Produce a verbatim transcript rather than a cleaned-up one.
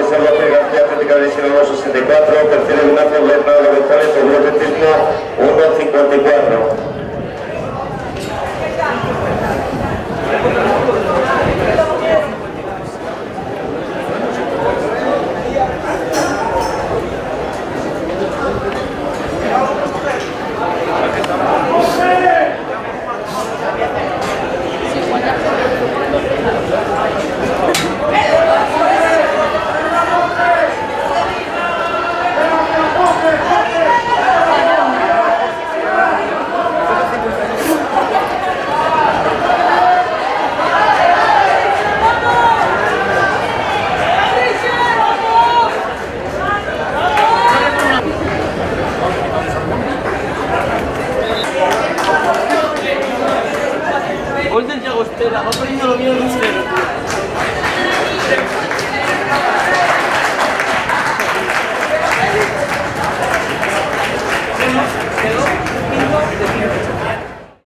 Salvador García, Atlética de Sinaloa, sesenta y cuatro, tercero Ignacio Bernardo González, Seguro Atletismo, uno cincuenta y cuatro. Golden Llagostera, va perdiendo lo mío, Rooster.